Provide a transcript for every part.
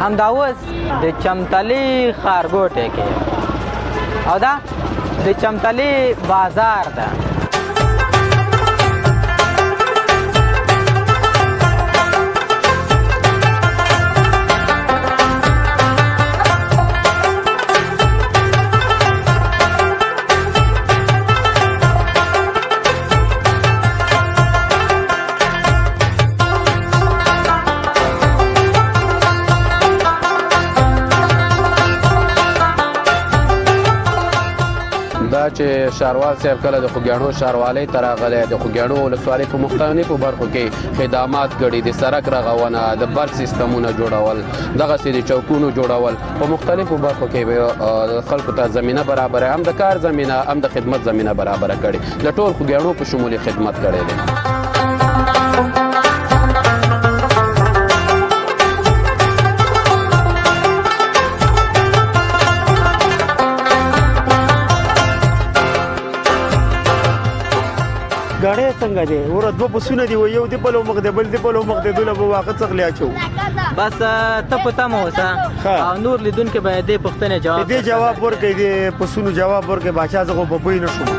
همدا اوس د چمتلې ښارګوټی کې او دا د چمتلې بازار ده. دا چې شاروال صاحب کله د خوږیاڼو شاروالۍ ته راغلی، د خوږیاڼو ولسوالۍ په مختلفو برخو کې خدمات کړي، د سرک رغونه، د برق سیستمونه جوړول، دغسې د چوکونو جوړول، په مختلفو برخو کې خلکو ته زمینه برابره، هم د کار زمینه هم د خدمت زمینه برابره کړي، د ټول خوږیاڼو په شمول خدمت کړی دی. ګاډی څنګه دی؟ وره دوه پسونه دی، یو دی په مخ دی، بل دی په مخ دی، دوله به واقع څخه اچو. بس ته په تمه اوسه او نور لیدونکي به دې پوښتنې جواب دې جواب ورکړي، دې پسونو جواب ورکړي. باچا زه خو په پوه نه شوم.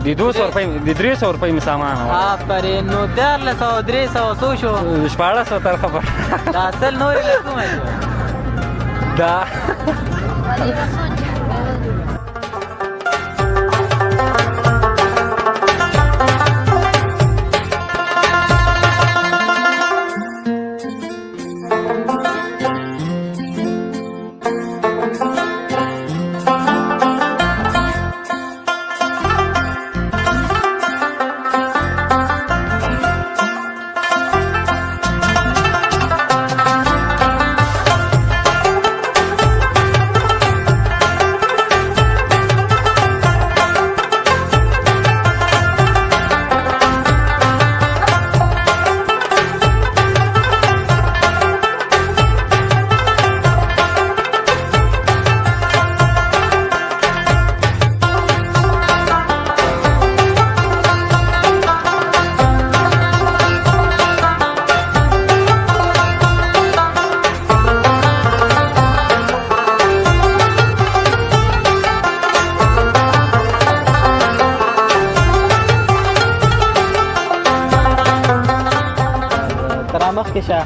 د 200 روپۍ، د 300 روپۍ مې سامان. آفرین. نو 1300، 300 څو شو؟ 1600 تر خبر. دا اصل نورې له کومه شو؟ دا تر مخکې شه.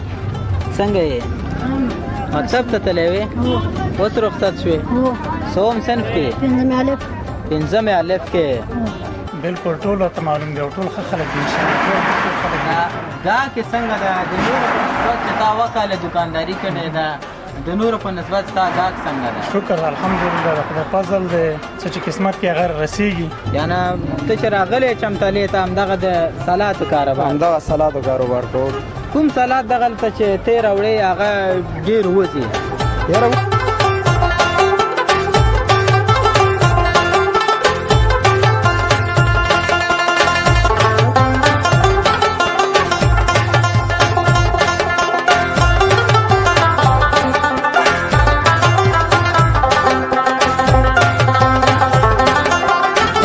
څنګه یې؟ مکتب ته تللی وې؟ اوس رخصت شوې؟ څوم صنف کې؟ پنځم الف. پنځم الف کې. بالکل، ټول ته معلوم دی او ټول ښه خلک دي ان شاء الله، ټول ښه خلک دي. دا کې څنګه ده د نورو په نسبت چې تا وکاله دکانداري کړې ده، د نورو په نسبت ستا ګاک څنګه ده؟ شکر الحمدلله، د خدای فضل دی، څه چې قسمت کې هغه رسیږي. یعنی ته چې راغلی چمتلې ته، همدغه د سلاتو کاروبار؟ همدغه سلاتو کاروبار کوو. کوم سلات دغلته چې تی راوړې هغه ډېر وځي؟ یاره د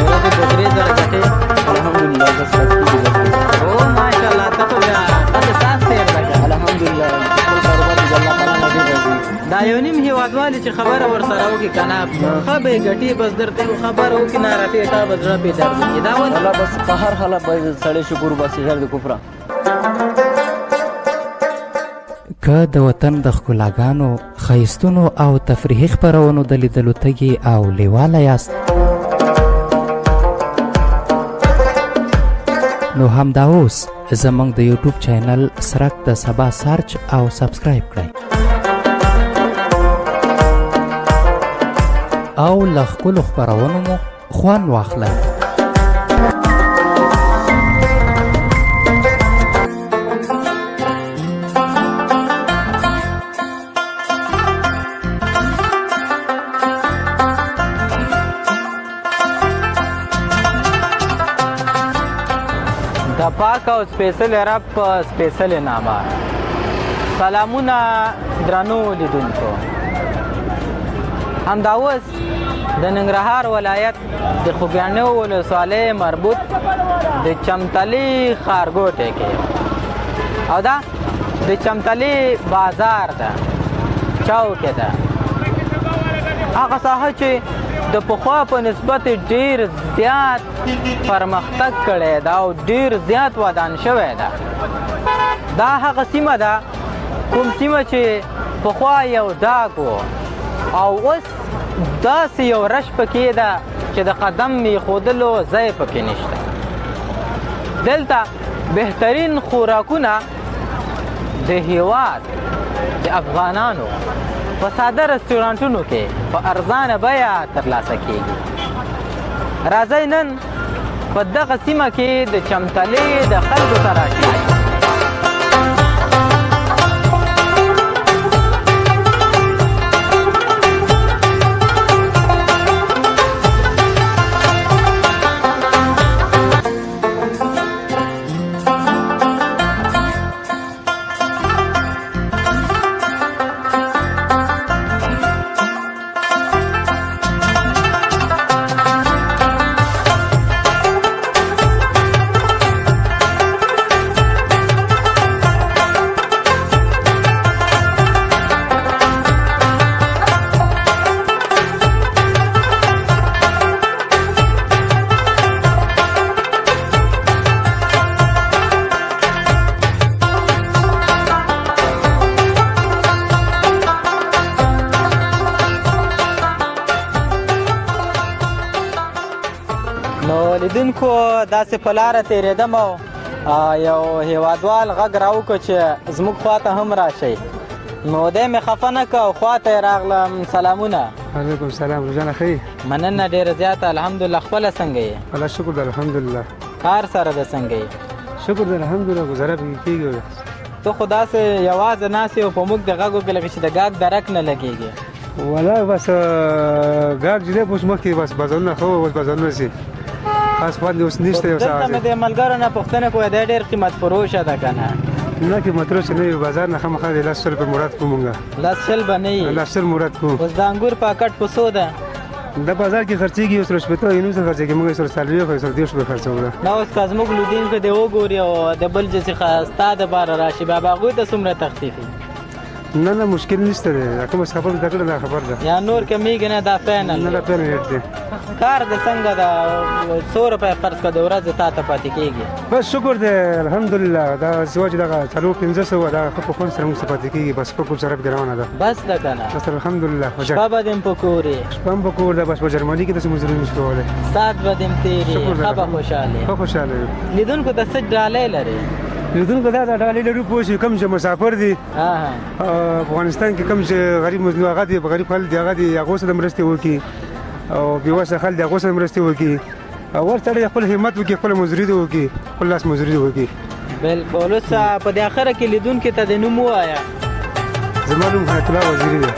ورځې په 3000 ګټې؟ الحمدلله، بس کیږي. او ماشاءالله، ته خو بیا ښه صاف تېر ده که. الحمدلله، خپل کاروبار کې الله تعالی نه ډېر راضي. دا یو نیم هیوادوال چې خبره ورسره وکړي که نه، ښه به یې ګټي، بس درته یو خبره وکړي ناراحتي تا به زړه پرې درد وکړي. دا ولې؟ الله بس په هر حالت باید سړی شکر وباسي، غیر د کفره. که د وطن د ښکلاګانو، ښایستونو او تفریحي خپرونو د لیدلو تږي او لیواله یاست، نو همدا اوس زموږ د یوټیوب چینل سرک د سبا سرچ او سبسکرایب کړئ او له ښکلو خپرونو مو خوند واخلئ. د پاک او سپېڅلي رب په سپېڅلې نامه سلامونه درنو لیدونکو. همدا اوس د ننګرهار ولایت د خوږیاڼیو ولسوالۍ مربوط د چمتلي ښارګوټی کې او دا د چمتلي بازار ده، چوک ده. هغه ساحه چې د پخوا په نسبت ډیر زیات پرمختګ کړی ده او ډیر زیات ودان شوی ده. دا هغه سیمه ده کوم سیمه چې پخوا یو ډاګ و او اوس داسې یو رش پکې ده چې د قدم ایښودلو ځای پکې نشته. دلته بهترین خوراکونه د هیواد د افغانانو په ساده رستورانټونو کې په ارزانه بیه ترلاسه کیږي. راځئ نن په دغه سیمه کې د چمتلې د خلکو سره آشنا شو. نو لیدونکو داسې په لاره تېرېدم او یو هیوادوال غږ راوکړ چې زموږ خواته هم راشئ. نو دی مې خفه نه کړ او خواته یې راغلم. سلامونه. وعلیکم سلام. روزانه ښه یې؟ مننه ډېره زیاته، الحمدلله. خپله څنګه یې؟ الله شکر ده، الحمدلله. کار سره د څنګه یې؟ شکر ده، الحمدلله، ګزاره پکې کېږي. ته خو داسې یوازې ناست یې او په موږ د غږ وکړه لکه چې د ګاګ درک نه لګېږي. ولا بس ګاګ چې دی اوس مخکې بس بازارونه ښه وو، اوس بازارونه سي خاص خوند اوس نشته. یو دلته مې د ملګرو نه پوښتنه کوه، دی ډېر قیمت فروشه ده که نه؟ نه قیمت فروشه نه وي، بازار نه خامخا د 10 روپۍ مراد کوو مونږ. 10 شل به نه وي؟ 10 شل مراد کوو. اوس د انګور پاکټ په څو ده؟ د بازار کې خرڅېږي یو سل شپېته یو نیم سل خرڅېږي، موږ یو سل څلوېښت یو سل 30 روپۍ خرڅوو. نه اوس که زموږ لودینکو دې وګوري او د بل جنسي ستا دپاره راشي، بیا به هغوی ته څومره تخفیف وي؟ نه نه مشکل نشته دی، دا کومه خبره زده کړه دا خبر ده. یا نور کمیږي نه؟ دا فاینل نه، دا فاینل ریټ دی. کار د څنګه ده؟ څو روپۍ فرض کړه د ورځې تا ته پاتې کېږي؟ بس شکر دی الحمدلله، دا سوا چې دغه 400-500 دا ښه په خوند سره موږ ته پاتې کېږي. بس په کور سره پکې روانه ده. بس ده که نه؟ بس الحمدلله. شپه به دې هم په کور یې؟ شپه هم په کور ده، بس په جرمني کې داسې مزدوري نشو کولی. ساعت به دې هم تېر یې؟ ښه به خوشحاله یې؟ ښه خوشحاله یو. لیدونکو ته څه ډالۍ لرې؟ لیدونکو ته دا ډالۍ لرو، پوه شي کوم چې مسافر دي افغانستان کې، کوم چې غریب مزدور هغه دي، غریب خلک دي هغه دي، هغو سره مرستې وکړي او بېوسه خلک دي هغو سره مرستې وکړي او ورته خپل همت وکړي، خپله مزدوري دې وکړي، خپل لاس مزدوري دې وکړي. بالکل. اوس په دې اخره کې لیدونکي ته د نوم ووایه. زما نوم حیات الله وزیري دی.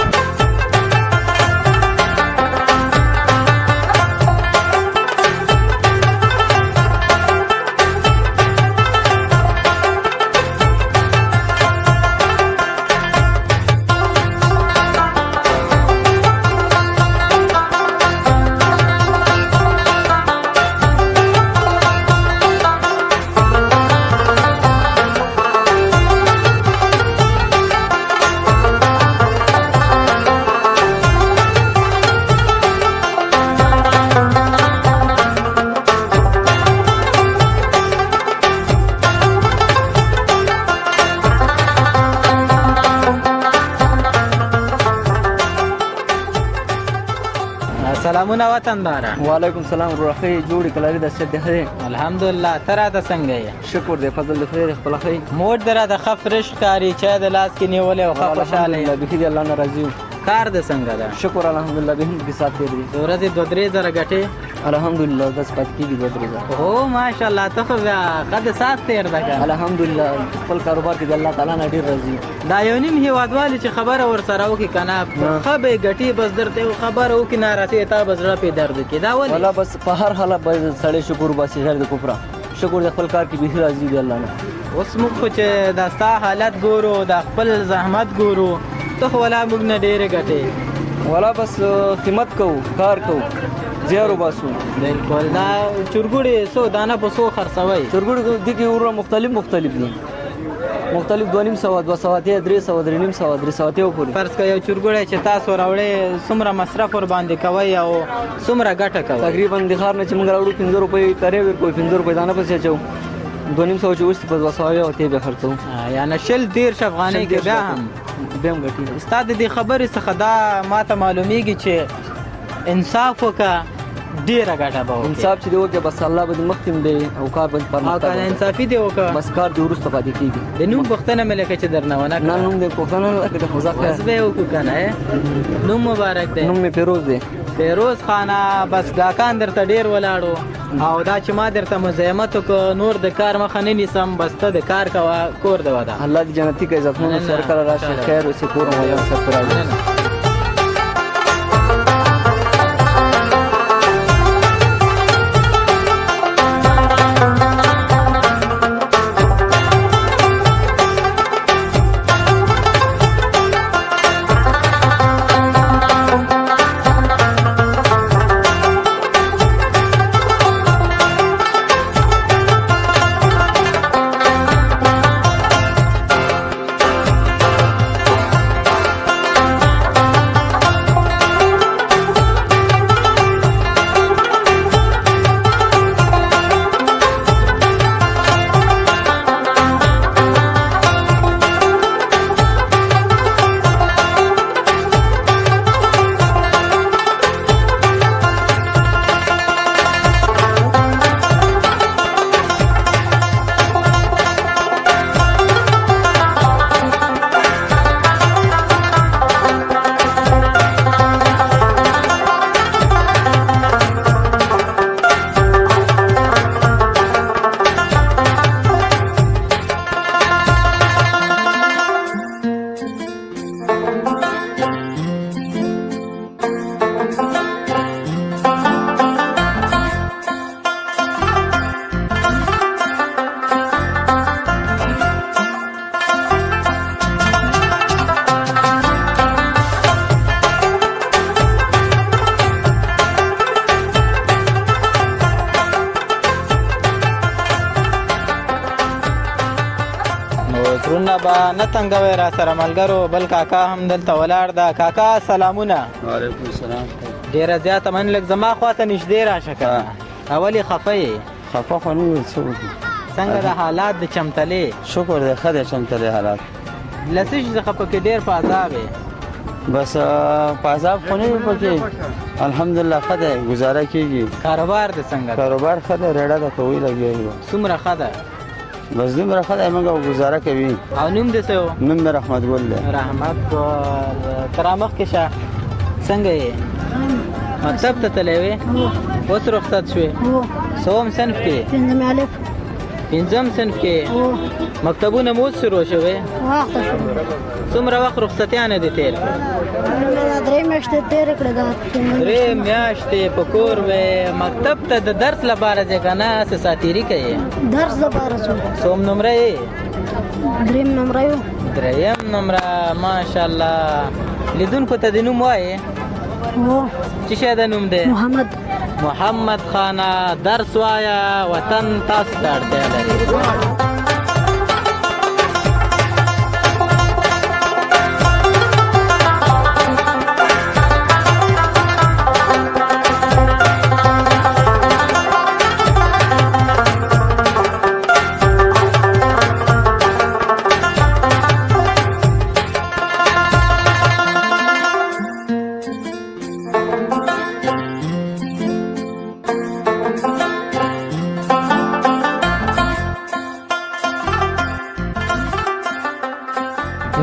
سلامونه وطنداره. وعلیکم سلام وروره، ښه یې؟ جوړ یې؟ کلاري د صحت دې ښه دی؟ الحمدلله. ته راته څنګه یې؟ شکر دی، فضل د خدای دی، خپله ښه یې؟ موټ دې راته ښه فرش ښکاري، چای د لاس کې نیولی او ښه خوشحاله یې؟ بیخي د الله نه راضي یو. کار د څنګه ده؟ شکر الحمدلله، بیخي پکې سات تېر دی. د ورځې 2-3 زره ګټې؟ الحمدلله، داسې پاتې کېږي 2-3 زره. هو ماشاءالله، ته خو بیا ښه د سات تېر ده که نه؟ الحمدلله، خپل کاروبار کې د الله تعالی نه ډېر راضي یو. دا یو نیم هیوادوال چې خبره ورسره وکړي که نه ښه به یې ګټي، بس درته یو خبره وکړي ناراضي تا به زړه پرې درد وکړي، دا ولې؟ والله بس په هر حالت باید سړی شکر وباسي، غیر د کفره. شکر د خپل کار کې بیخي راضي دی الله نه. اوس موږ خو چې دا ستا حالت ګورو، دا خپل زحمت ګورو، ته خو ولا موږ نه ډېرې ګټې. ولا بس خدمت کوو، کار کوو، زیار وباسو. بالکل. دا چرګوړي څو دانه په څو خرڅوئ؟ چرګوړي دي کې وروره مختلف مختلف دي، مختلف 250، 280، 300، 350، 380 پورې. فرض که یو چرګوړی چې تاسو راوړی، څومره مصرف ورباندې کوئ او څومره ګټه کوئ؟ تقریبا د ښار نه چې موږ راوړو، 5 روپۍ کرایه ورکوو، 5 روپۍ دانه پسې اچوو، 250 چې اوس په 280 بیا خرڅوو. یعنې 20 30 افغانۍ کې بیا هم بیا هم ګټي. ستا د دې خبرې څخه دا ماته معلومیږي چې انصاف وکړه، ډیره ګټه به وکړې. انصاف چې دی وکړې، بس الله به دې مخکې دی او کار به او پرمختګ که انصافي دې وکړه، بس کار دې وروسته پاتې کېږي. د نوم پوښتنه مې لکه چې درنه ونه نه، نوم دې پوښتنه نه کړه، خو زه اوس به یې وکړو که نه. نوم مبارک دی. نوم مې فیروز دی. فیروز خانه، بس ګاکان درته ډیر ولاړو او دا چې ما درته مزاحمت وکړ، نور د کار مخه نه نیسم، بس ته د کار کوه، کور د وده. الله دې جنتي کړي. عزتمن سر کله راشي، خیر اوسې، کور مو ودان، سرفراز. زړونه به نه تنګوئ را سره ملګرو. بل کاکا هم دلته ولاړ ده. کاکا سلامونه. وعلیکم السلام. ډېره زیاته مننه. لږ زما خواته نږدې راشه که نه. ولې خفه یې؟ خفه خو نه یو، څه وکړو. څنګه د حالات د چمتلې؟ شکر دی، ښه دی چمتلې حالات. له څه شي څخه پکې ډېر په عذاب یې؟ بس په عذاب خو نه یو پکې، الحمدلله ښه دی، ګزاره کېږي. کاروبار د څنګه دی؟ کاروبار ښه دی، رېړه ده، کوي لګیا یو. څومره ښه ده؟ بس دومره ښه دی، موږ ګزاره کوي. او نوم دې څه و؟ نوم مې رحمت ګل دی. رحمت ګل، ته رامخکې شه. څنګه یې؟ مکتب ته تللی وې؟ اوس رخصت شوې؟ څوم صنف کې؟ پنځم الف. پنځم صنف کې؟ مکتبونه مو اوس شروع شوې؟ وخته شو. څومره وخت رخصتیانې دې تېر کړې؟ 3 میاشتې تېرې کړې. دا 3 میاشتې په کور وې. مکتب ته د درس لپاره ځې که نه څه ساتېري کوې؟ درس لپاره ځو. څوم نمره یې؟ دریم نمره یو. دریم نمره، ماشاءالله. لیدونکو ته د نوم وایې؟ هو. څه شی د نوم دی؟ محمد. محمد خانه، درس وایه، وطن تاسو ته اړتیا لري.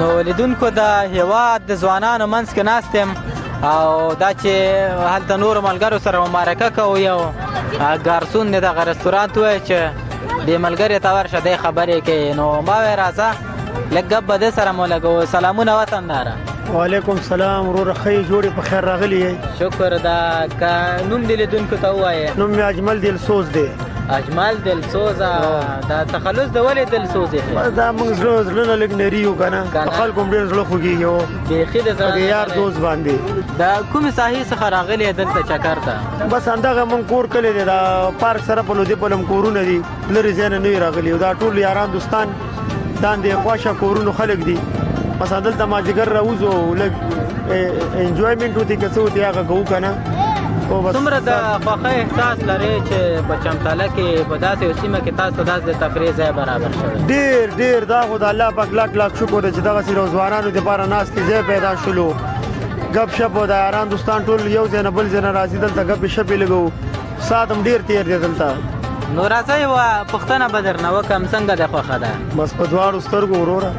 نو لیدونکو، د هیواد د ځوانانو منځ کې ناست یم او دا چې هلته نورو ملګرو سره مبارکه کوو، یو ګارسون دی دغه رستورانت وویل چې دې ملګري ته ورشه، دی خبرې کوي. نو ما ویل راځه لږ ګپ به ده سره مو لګوو. سلامونه وطنداره. وعلیکم سلام وروره، ښه یې جوړې، په خیر راغلي یې؟ شکر ده. که نوم دې لیدونکو ته ووایې؟ نوم مې اجمل دلسوز دی. اجمل دلسوزه، دا تخلص د ولې دلسوز یې؟ بس دا موږ زړه زړه نه لږ نری یو که نه، په خلکو هم ډېر زړه خوږېږي. هو، بیخي د زړه په دې یار دوست باندې. د کومې ساحې څخه راغلی دلته چکر ته؟ بس همدغه موږ کور کلی دی، دا پارک سره په لودې پلم کورونه دي، لرې ځای نه نه راغلي. دا ټول یاران دوستان داندې خواشه کورونو خلک دي. مثلا دلته مازدیګر راوځو، لږ انجوایمنټ وتی که څه وتی هغه کوو که نه. څومره د خوښۍ احساس لرئ چې په چمتاله کې په داسې یو سیمه کې تاسو داسې د تفریح ځای برابر شوی؟ ډېر ډېر، دا خو د الله پاک لاک لاک شکر دی چې دغسې د ځوانانو دپاره ناستې ځای پیدا شولو. ګپ شپ او د یاران دوستان ټول یو ځای نه بل ځای نه راځي، دلته ګپې شپې لګوو، ساعت هم ډېر تېر دی دلته. نو راځه یوه پوښتنه به درنه وکړم، څنګه د خوښه ده؟ بس په دواړو سترګو وروره.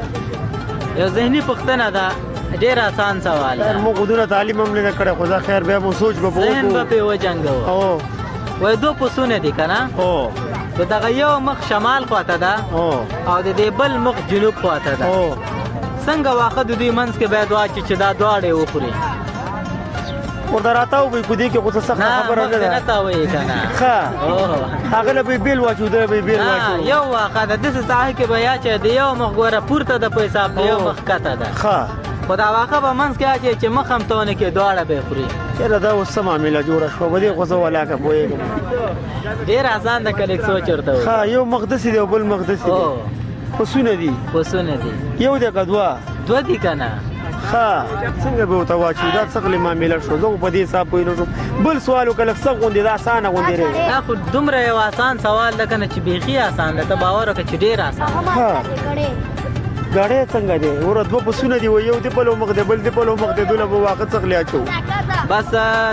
یو ذهني پوښتنه ده، ډېر اسان سوال ده. موږ خو دونه تعلیم هم نه کړی، خو زه خیر بیا مو سوچ به په ذهن به پرې وجنګوو. وایي دوه پسونه دي که نه، د دغه یو مخ شمال خواته ده او د دې بل مخ جنوب خواته ده، څنګه واښه د دوی منځ کې باید واچي چې دا دواړه یې وخوري؟ ورته راتاو به کو دې کې خو څه سخته خبره نه ده. نه تاوي کنه. ښه، هغه له به بیل واچو، دی به بیل واچو. یو واخه د داسې ساحه کې به یا چې د یو مخ ګوره پورته ده په حساب، د یو مخ کته ده. ښه، خو دا واخه به منځ کې اچي چې مخ هم تونه کې دواړه به خوري. چېرې دا اوس څه معامله جوړه شوه؟ په دې خو زه ولاکه پوهېږم. ډېر اسان ده که لږ سوچ ورته وکړې. ښه، یو مخ داسې دی او بل مخ داسې دی. پسونه دي. پسونه دي. یو دی که دوه؟ دوه دي که نه. ښه، څنګه به ورته واچو؟ دا څه غلې معامله شو؟ زه خو په دې حساب پوه نه شوم. بل سوال وکړه، لږ سخت غوندې، دا اسانه غوندې دی. دا خو دومره یو اسان سوال ده که نه چې بیخي اسان ده، ته باور وکړه چې ډېر اسان ده. ښه، ګاډی څنګه دی وروره؟ دوه پسونه دي، یو دې پلو مخ دی، بل دې پلو مخ دی، دوله به واښه څه غلې اچوو؟ بس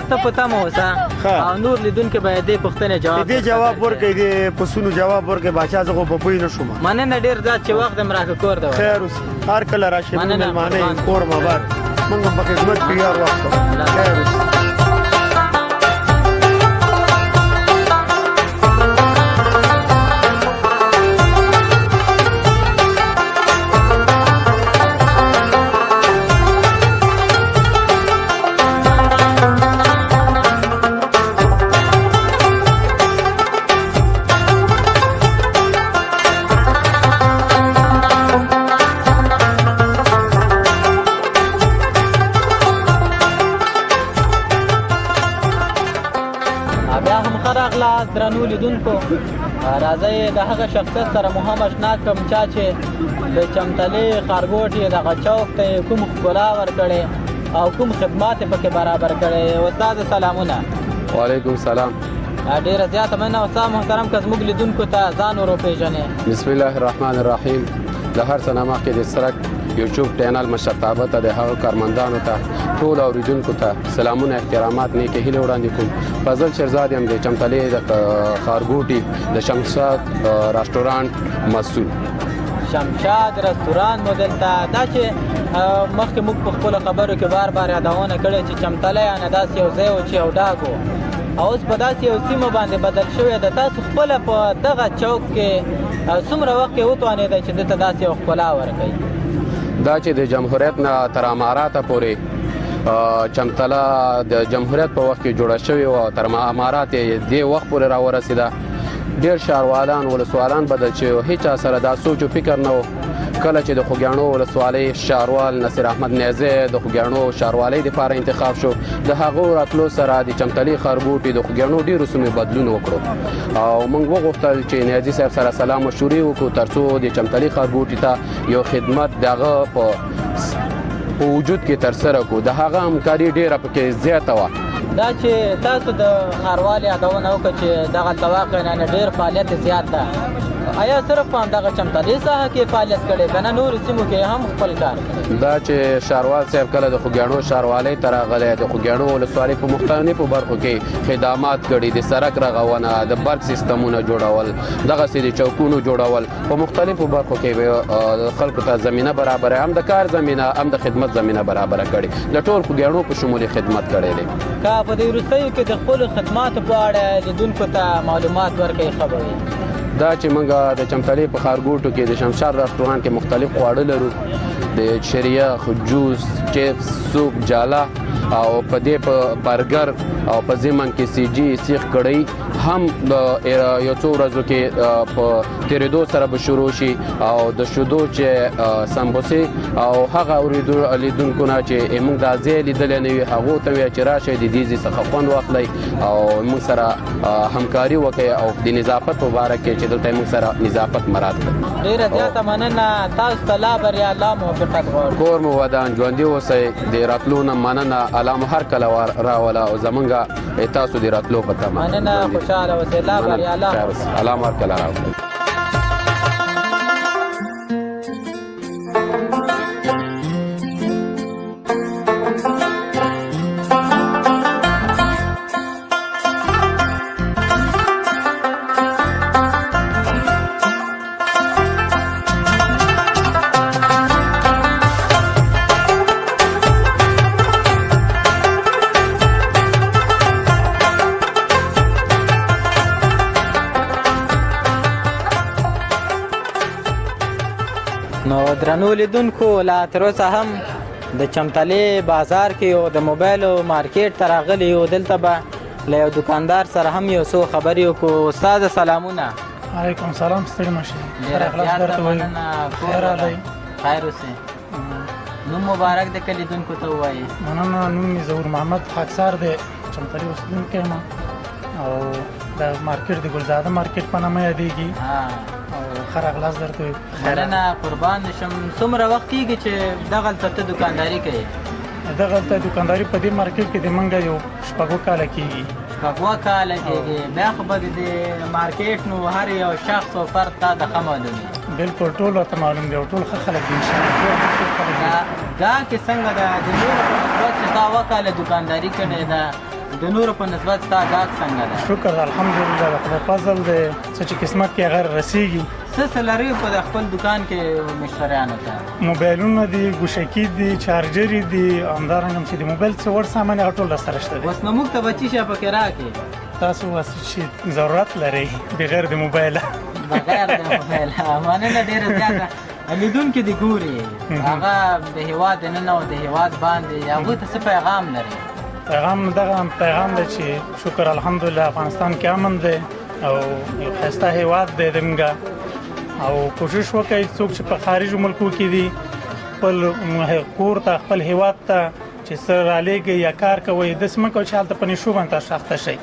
ته په تمه اوسه او نور لیدونکي به دې پوښتنې جواب دې جواب ورکړي، دې پسونو جواب ورکړي. باچا، زه خو په پوه نه شوم. مننه ډېر زیات چې وخت دې راکړ، کور دی. خیر اوسې، هر کله راشئ، موږ مېلمانه یو، کور مو آباد، موږ هم په خدمت کې یو هر وخت. خیر اوسې. بیا هم ښه راغلاست درنو لیدونکو. راځئ د هغه شخصیت سره مو هم اشنا کړم چا چې د چمتلې ښارګوټي دغه چوک ته یې کوم ښکلا ورکړې او کوم خدمات یې پکې برابر کړی. استاد سلامونه. وعلیکم سلام. ډیره زیاته مننه استاد محترم، که زموږ لیدونکو ته ځان ور وپېژنې. بسم الله الرحمن الرحیم. د هر څه نه مخکې د څرک یوټیوب چینل مشرتابه ته، د هغه کارمندانو ته، ټول اوریدونکو ته سلامونه، احترامات، نیکې هیلې وړاندې کوم. فضل شیرزاد یم، د چمتلې د ښارګوټي د شمشاد رستورانت مسؤل. شمشاد رستوران مو دلته دا چې مخکې موږ په خپلو خبرو کې بار بار یادونه کړې چې چمتله یعنې داسې یو ځای و چې یو ډاګ و او اوس په داسې یو سیمه باندې بدل شوی ده. تاسو خپله په دغه چوک کې څومره وخت کې وتوانېدی چې دته داسې یو ښکلا ورکوي؟ دا چې د جمهوریت نه تر اماراته پورې چمتله د جمهوریت په وخت کې جوړه شوې وه، تر امارات دې وخت پورې راورسېده. ډېر شاروالان ولسوالان بدل شوي، هیچا سره دا سوچ او فکر نه و. کله چې د خوږیاڼو ولسوالۍ شاروال نصیر احمد نیازی د خوږیاڼو شاروالۍ دپاره انتخاب شو، د هغه راتلو سره د چمتلې ښارګوټي د خوږیاڼو ډېرو سیمو بدلون وکړو او موږ وغوښتل چې نیازي صاحب سره سلا مشورې وکړو ترڅو د چمتلې ښارګوټي ته یو خدمت د هغه په وجود کې ترسره کړو. د هغه همکاري ډېره پکې زیاته وه. دا چې تاسو د ښاروال یادونه وکړه چې دغلته واقعا ډېر فعالیت زیات ده، آیا صرف په همدغه چمتلې ساحه کې فعالیت کړی که نه نورو سیمو کې هم خپل کار کړی؟ دا چې شاروال صاحب کله د خوږیاڼو شاروالۍ ته راغلی، د خوږیاڼو ولسوالۍ په مختلفو برخو کې خدمات کړي، د سرک رغونه، د برق سیستمونه جوړول، دغسې د چوکونو جوړول، په مختلفو برخو کې خلکو ته زمینه برابره، هم د کار زمینه هم د خدمت زمینه برابره کړې، د ټول خوږیاڼو په شمول خدمت کړی دی. که په دې وروستیو کې د خپلو خدماتو په اړه لیدونکو ته معلومات ورکړئ ښه به وي. دا چې موږ د چمتلې په ښارګوټو کې د شمشاد رستورانت کې مختلف خواړه لرو، د د شریخ، جوس، چپس، سوپ، جاله او په دې په برګر او په ضمن کې سی جي سیخ کړی هم د یو څو ورځو کې په تېرېدو سره به شروع شي. او د شودو چې سمبوسې او هغه اورېدو لیدونکو نه چې موږ دا ځای لیدلی نه وي، هغو ته وایي چې راشئ د دې ځای څخه خوند واخلئ او موږ سره همکاري وکړئ او د نظافت په باره کې چې دلته موږ سره نظافت مراد کړئ. ډېره زیاته مننه، تاسو ته لا بریا، لا موافقت غواړو. کور مو ودان، ژوندي اوسئ. د راتلو نه مننه، الله مو هر کله راوله او زمونږ تاسو د راتلو په تمه. مننه، خوشحاله اوسئ، لا بریا، لا الله مو هر کله راوله. نو درنو لیدونکو، لا تر اوسه هم د چمتلې بازار کې یو د موبایلو مارکیټ ته راغلي یو. دلته به له یو دکاندار سره هم یو څو خبرې وکړو. استاد سلامونه. علیکم سلام، ستړي مه شئ. ډېره زیاته مننه، خیر راغلی. خیر اوسئ. نوم مبارک د که لیدونکو ته ووایې. مننه، نوم مې ظهور محمد خاکسار دی، چمتلې اوسېدونکی یم او د مارکیټ د ګلزاده مارکیټ په نامه یادېږي. او ښه راغلاست درته وایو. مننه، قربان دې شم. څومره وخت کېږي چې دغلته ته دکانداري کوې؟ دغلته دکانداري په دې مارکیټ کې د منګه یو 6 کاله کېږي. 6 کاله کېږي. بیا خو به د دې مارکیټ نو هر یو شخص او فرد تا ته ښه معلوم وي. بالکل، ټول راته معلوم دی او ټول ښه خلک دي انشاءالله، ټول ښه خلک دي. ګاهکې څنګه ده د نورو په نسبت چې تا 7 کاله دکانداري کړې ده، د نورو په نسبت ستا ګاهک څنګه ده؟ شکر الحمدلله، د خدای فضل دی، څه چې قسمت کې هغه رسېږي. څه څه لرې په خپل دکان کې مشتریانو ته؟ موبایلونه دي، ګوشکې دي، چارجرې دي، همدارنګه هم چې د موبایل څه وړ سامان هغه ټول راسره شته دی. اوس نو موږ ته به څه شی پکې راکړې؟ تاسو اوس چې ضرورت لرئ بغیر د موبایله. بغیر د موبایله. مننه ډېره زیاته. لیدونکي دې ګوري، هغه د هېواد دننه او د هېواد باندې، هغوی ته څه پیغام لري؟ پیغام دغه پیغام دی چې شکر الحمدلله افغانستان کې امن دی او یو ښایسته هېواد دی زمونږ، او کوشش وکړئ څوک چې په خارج ملکو کې دي خپل کور ته، خپل هېواد ته چې څه رالیږئ یا کار کوئ، داسې مه کوئ چې هلته په نشو باندې تاسو اخته شئ.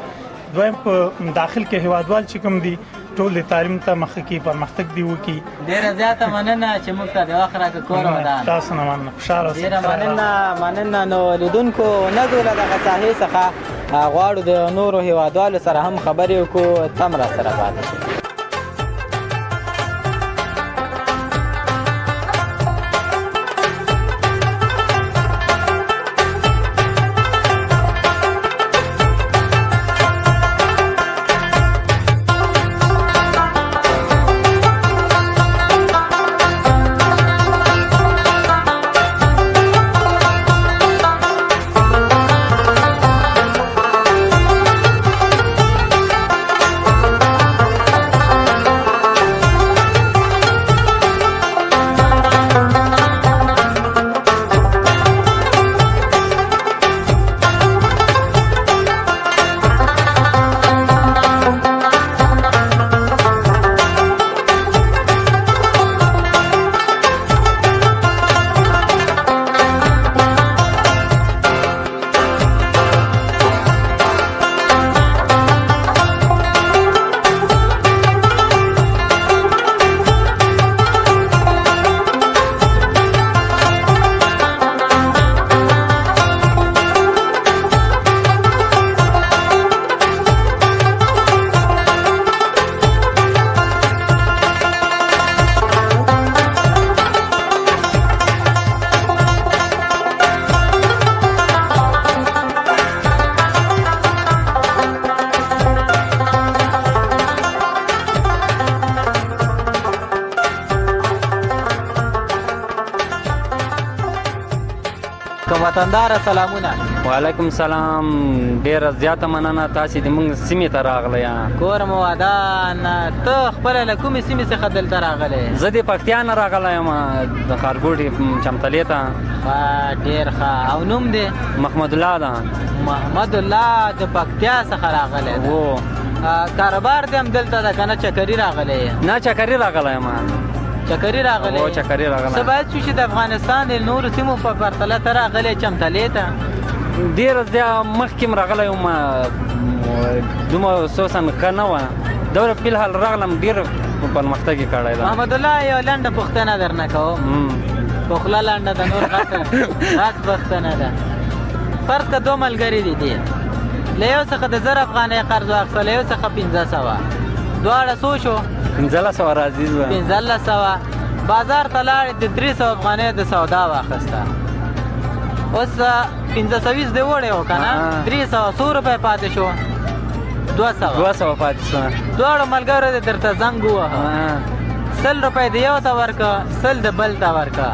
دویم په داخل کې هېوادوال چې کوم دي ټول د تعلیم ته مخه کې پرمختګ دی وکړي. ډېره زیاته مننه چې موږ ته د وخت راکړه. کور ودان. تاسو نه مننه، خوشحاله اوسئ. ډېره مننه، مننه. نو لیدونکو نه ځو له دغه ساحې څخه، غواړو د نورو هېوادوالو سره هم خبرې وکړو، تم را سره پاتې شئ. علیکم وطندار، سلامونه. وعلیکم سلام، ډیره زیاته مننه، تاسو د موږ سیمې ته راغلی. کور مو ودان. ته خپله له کومې سیمې څخه دلته راغلی؟ زه د پکتیا نه راغلی یم، د ښارګوټي چمتلې ته. ښه، ډېر ښه. او نوم دی؟ محمد الله ده. محمد الله د پکتیا څخه راغلی ده. وو. کاروبار دې هم دلته ده که نه چکري راغلی یې؟ نه، چکري راغلی یم. چکري راغلی؟ هو، چکري راغلی. څه باید شو چې د افغانستان د نورو سیمو په پرتله ته راغلی چمتلې ته؟ ډېر زیات مخکې هم راغلی وم، دومره خصوصا ښه نه وه، دوره فلحال راغلم، ډېر پرمختګ یې کړی ده. محمد الله، یو لنډه پوښتنه درنه کوم، په خوله لنډه ده، نور غټه غټ پوښتنه ده. فرض که دوه ملګري دي، دي له یو څخه د 1000 افغانۍ قرض واخیسته، له یو څخه 500، دواړه څو شو؟ 1500 راځي. 1500. بازار ته لاړې، د 300 افغانۍ د سودا واخیسته، اوس 520 دی وړی و که نه، 300، څو روپۍ پاتې شو؟ 200. 200 پاتې شو. دواړو ملګرو دې درته زنګ ووهه، 100 روپۍ د یو ته ورکه، 100 د بل ته ورکه.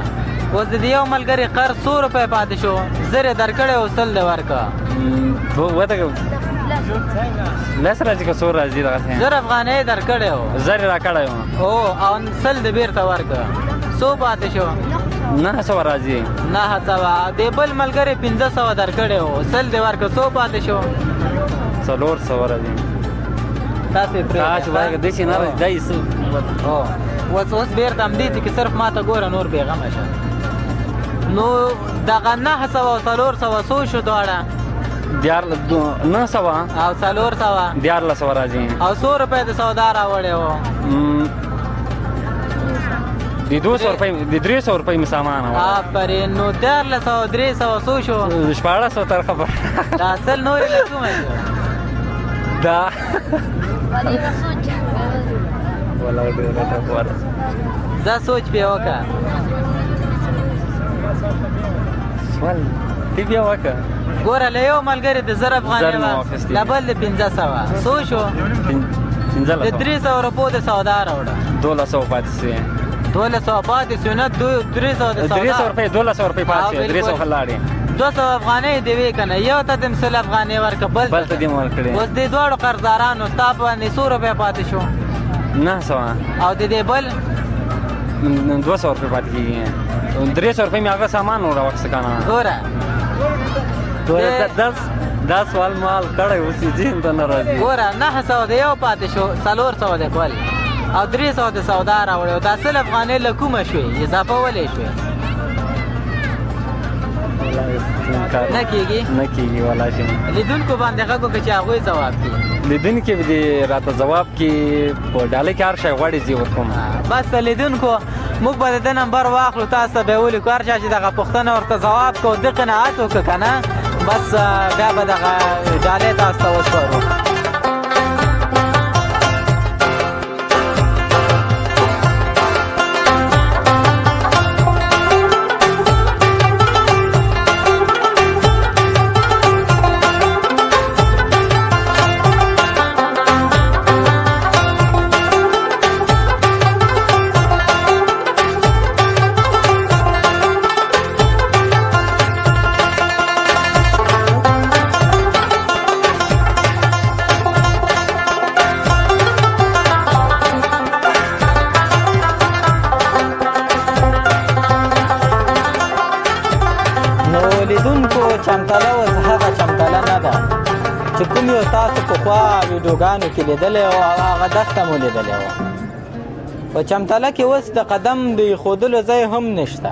اوس د یو ملګري قرض څو روپۍ پاتې شو؟ 1000 یې درکړی او 100 دې ورکه. لس راځي که څو راځي دغسې؟ 1000 افغانۍ یې درکړی و. 1000 یې راکړی و. او 100 دې بېرته ورکه، څو پاتې شو؟ 900 راځي. 900. د بل ملګري 500 درکړی و، 100 دې ورکه، څو پاتې شو؟ 400 راځي. تاسو یې پرېږدئ. تاسو وایئ داسې نه راځي، دا یې څه؟ اوس اوس بېرته همدې ځای کې صرف ما ته ګوره، نور بېغمه شه. نو دغه 900 او 400 څو شو دواړه؟ 900 او 400. 1300 راځي. او څو روپۍ د سودا راوړی و؟ د 200 روپۍ، د 300 روپۍ مې سامان و. آفرین. نو 1300 300 څو شو؟ 1600 تر خبر. دا اصل نورې له کومه شو؟ دا ولا ډېر ټکور. ځه سوچ پې وکړه. سوال تی بیا وکړه. ګوره، له یو ملګري د 1000 افغانۍ واخیستې، له بل د 500، څو شو؟ د 300 روپو د سودا راوړه. 1200 پاتې شوې. 1200 پاتې شو؟ نه، 300 د سودا. 300 روپۍ، 1200 روپۍ پاتې شوې، 300 لاړې. 200 افغانۍ دې وې که نه؟ یو ته دې 100 افغانۍ ورکړه، بل ته دې ورکړې. اوس دې دواړو قرضدارانو ستا باندې څو روپۍ پاتې شو؟ 900. او د دې بل؟ 200 روپۍ پاتې کېږي. 300 روپۍ مې هغه سامان راواخیسته که نه. ګوره دا سوال ما حل کړی، اوس یې ذهن ته نه راځي. ګوره، 900 د یو پاتې شو، 400 د بل، او 300 د سودا راوړې، او دا 100 افغانۍ له کومه شوې؟ اضافه ولې شوې؟ نه کېږي؟ نه کېږي ولا شي. لیدونکو باندې غږ وکړه چې هغوی ځواب کړي. لیدونکي به دې راته ځواب کړي، په ډالۍ کې هر شی غواړي زه یې ورکوم. بس لیدونکو، موږ به د ده نمبر واخلو، تاسو ته به یې ولیکو. هر چا چې دغه پوښتنه ورته ځواب کړو، ده قناعت وکړه که نه، بس بیا به دغه ډالۍ تاسو ته وسپارو. نو لیدونکو، چمتله اوس هغه چمتله نه ده چې کوم یو تاسو پخوا ویډیوګانو کې لیدلی و او هغه دښته مو لیدلی وه. په چمتله کې اوس د قدم د ایښودلو ځای هم نشته.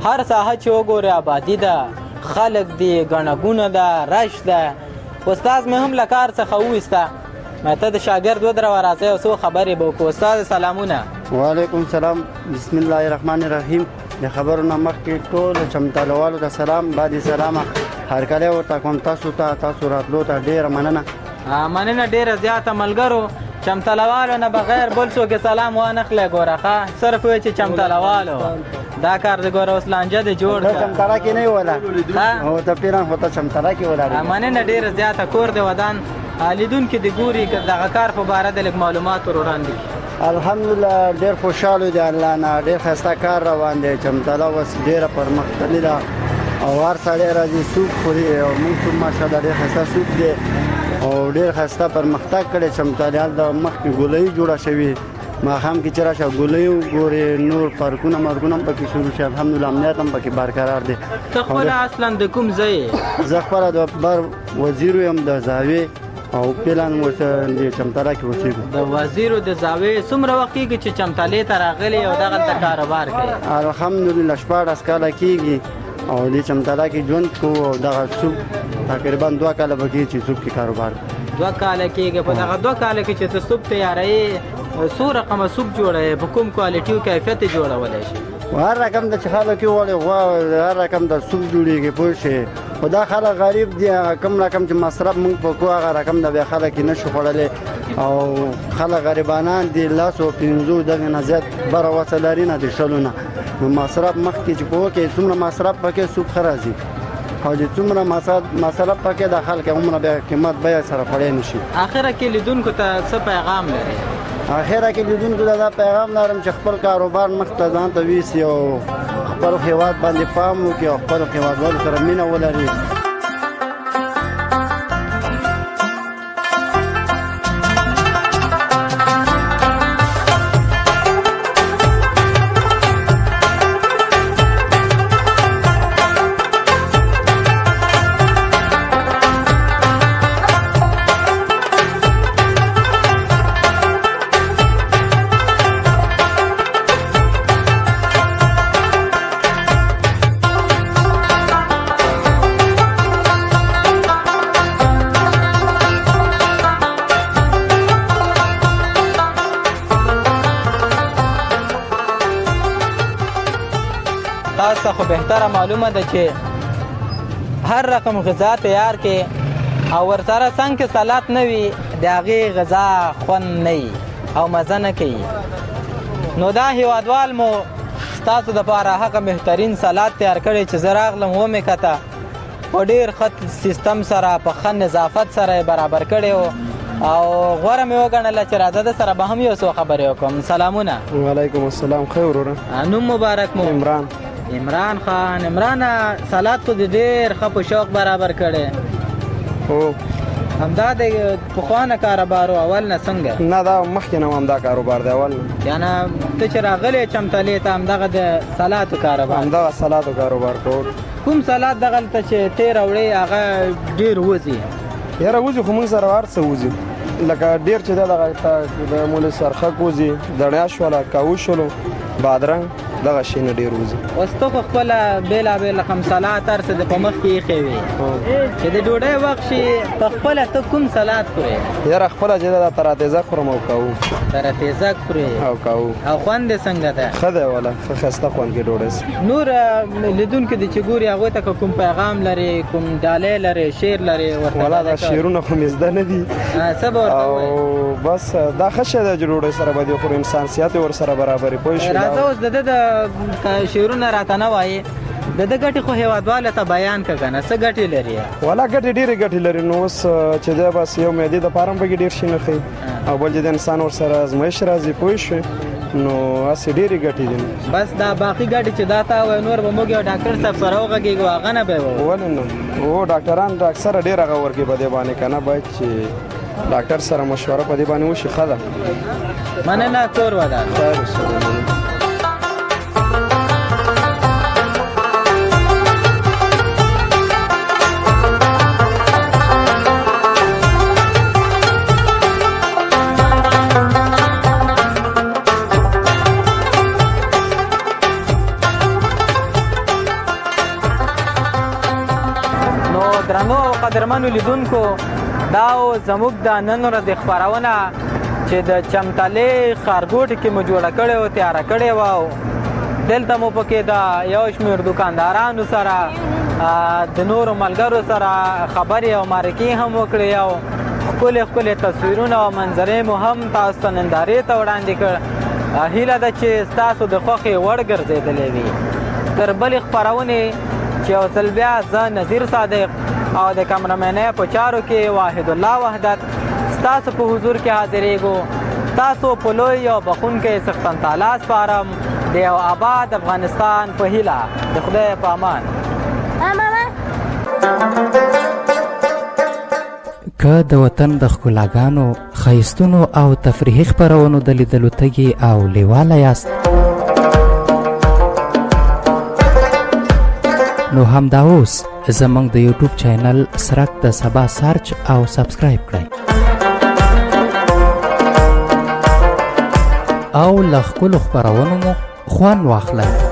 هر ساحه چې وګورې آبادي ده، خلک دي، ګڼه ګوڼه ده، رش ده. استاد مې هم له کار څخه وویسته، مې ته د شاګرد ودروه، راځئ او څو خبرې به وکړو. استاد سلامونه. وعلیکم سلام، بسم الله الرحمن الرحیم. د خبرو نه مخکې ټول چمتالوالو ته سلام، بعد سلامه هرکلی ورته کوم. تاسو ته، تاسو راتلو ته ډېره مننه. مننه ډېره زیاته. ملګرو، چمتلوالو نه بغیر بل څوک سلام وانخلی. ګوره ښه، صرف وایي چې چمتلوالو دا کار دې ګوره اوس لانجه دې جوړ ته چمتالا کې نه ولا هو ته پیران هو ته چمتالا کې ولا. مننه ډېره زیاته، کور دې ودان. لیدونکي دې ګوري، که دغه کار په باره د لږ معلومات ور وړاندې کړي. الحمدلله، ډېر خوشحاله دی الله نه، ډېر ښایسته کار روان دی. چمتالا اوس ډېره پرمختللې ده. او هر سړی راځي سوپ خوري او موږ سوپ ماشاءالله ډېر ښایسته سوپ دی او ډېر ښایسته پرمختګ کړی چمتالې. هلته مخکې ګولۍ جوړه شوې، ماښام کې چې راشه ګولۍ وګورې، نور پارکونه مارکونه هم پکې شروع شي. الحمدلله امنیت هم پکې برقرار دی. ته خپله اصلا د کوم ځای؟ زه خپله د بر وزیرو یم د زاوې او پلان ورته د چمتاله کې اوسېږو. د وزیرو د زاوې. څومره وخت کېږي چې چمتالې ته راغلی او دغلته کاروبار کوي؟ الحمدلله 16 کاله کېږي او د چمتاله کې ژوند کوو او دغه سوپ تقریبا 2 کاله به کېږي چې سوپ کې کاروبار. 2 کاله کېږي. په دغه 2 کاله کې چې ته سوپ تیاروې، څو رقمه سوپ جوړوې؟ په کوم کوالټي او کیفیت یې جوړولی شي؟ هر رقم د چې خلک یې وغواړي، غوا هر رقم د سوپ جوړېږي، پوه شې. خو دا خلک غریب دي، هغه کوم رقم چې مصرف موږ په کوو هغه رقم د بیا خلک یې نه شو خوړلی او خلک غریبانان دي، 10 او 5 دغې نه زیات بره وسه لري نه د 20 نه. نو مصرف مخکې چې په وکړې څومره مصرف پکې سوپ ښه راځي او چې څومره مصرف پکې د خلک هومره بیا قیمت بیه سره خوړی نه شي. اخره کې لیدونکو ته څه پیغام لرې؟ اخره کې لیدونکو ته دا پیغام لرم چې خپل کاروبار مخ ته ځان ته ویسي او خپل هیواد باندې پام وکړي او خپل هیوادوالو سره مینه ولري. تاسو ته خو بهتره معلومه ده چې هر رقم غذا تیار کې او ورسره څنګ کې سلات نه وي، د هغې غذا خوند نه وي او مزه نه کوي. نو دا هیوادوال مو ستاسو دپاره هغه بهترین سلات تیار کړی چې زه راغلم ومې کته، په ډیر ښه سیستم سره په ښه نظافت سره یې برابر کړی او غوره مې وګڼله چې راځه د سره به هم یو څو خبرې وکړم. سلامونه. وعلیکم السلام. ښه وروره. نوم مبارک مو؟ عمران. عمران خان. عمران، سلاد خو دې ډېر ښه په شوق برابر کړی. هو. همدا د پخوا نه کاروبار و اول نه څنګه؟ نه، دا مخکې نه همدا کاروبار دی اول نه. یعنی ته چې راغلی چمتلې ته همدغه د سلاتو کاروبار؟ همدغه سلاتو کاروبار کوو. کوم سلاد دغلته چې ته راوړې هغه ډېر وځي؟ یاره وځي خو موږ سره هر څه وځي، لکه ډېر چې دغه د مولې سرخک وځي، دڼیا شوله، کاوو شولو، بادرنګ، دغه شي نه ډېر وځي. اوس ته خو خپله بېلابېل رقم سلاد هر څه د په مخ کې ایښی وي، چې د ډوډۍ وخت شي په خپله ته کوم سلاد خورې؟ یاره خپله چې ده تر تیزک خورم او کاوو. تر تیزک خورې او کاوو. او خوند یې څنګه دی؟ ښه دی والا، ښه ښایسته خوند کې ډوډۍ. نور لیدونکي دي چې ګوري هغوی ته که کوم پیغام لرې، کوم ډالۍ لرې، شعر لرې ورته؟ والا دا شعرونه خو مې زده نه دي. څه به ورته او بس دا ښه شی دی چې ډوډۍ سره به دې خورو، انسان صحت یې ورسره برابرې، پوه شوې؟ راځه اوس د ده د شعرونه راته نه وایې، د ده ګټې خو هېوادوالو ته بیان که کنه، څه ګټې لري؟ والا ګټې ډېرې ګټې لري. نو اوس چې دی بس یو معدې دپاره هم پکې ډېر شي نه ښیي او بل چې د انسان ورسره ازمایش راځي، پوه شوې؟ نو هسې ډېرې ګټې دي. بس دا باقي ګټې چې دا تا وایي، نور به موږ یو ډاکټر صاحب سره وغږېږو، هغه نه به یې ووایو. ولې نه؟ هو، ډاکټران اکثره ډېر هغه ورکوي په دې باندې که نه، باید چې ډاکټر سره مشوره په دې باندې وشي، ښه ده. مننه، کور ودان. خیر اوسه. نو درنو او قدرمنو لیدونکو، دا و زموږ د نن ورځې خپرونه چې د چمتلې ښارګوټي کې مو جوړه کړې او تیاره کړې وه. دلته مو پکې د یو شمېر دکاندارانو سره، د نورو ملګرو سره خبرې او معرکې هم وکړې او ښکلې ښکلې تصویرونه او منظرې مو هم تاسو ته نندارې ته وړاندې کړ. هیله ده چې ستاسو د خوښې وړ ګرځېدلی وي. تر بلې خپرونې چې یو ځل بیا زه نذیر صادق او د کمرمنۍ په چارو کې واحد الله وحدت ستاسو په حضور کې حاضرېږو، تاسو په لوی او بخښونکی څښتن تعالی سپارم. د یو آباد افغانستان په هیله، د خدای په امان. ها ماما؟ که د وطن د ښکلاګانو، ښایستونو او تفریحي خپرونو د لیدلو تږي او لیواله یاست، نو همدا اوس زموږ د یوټیوب چینل سرک د سبا سرچ او سبسکرایب کړئ او له ښکلو خپرونو مو خوند واخلئ.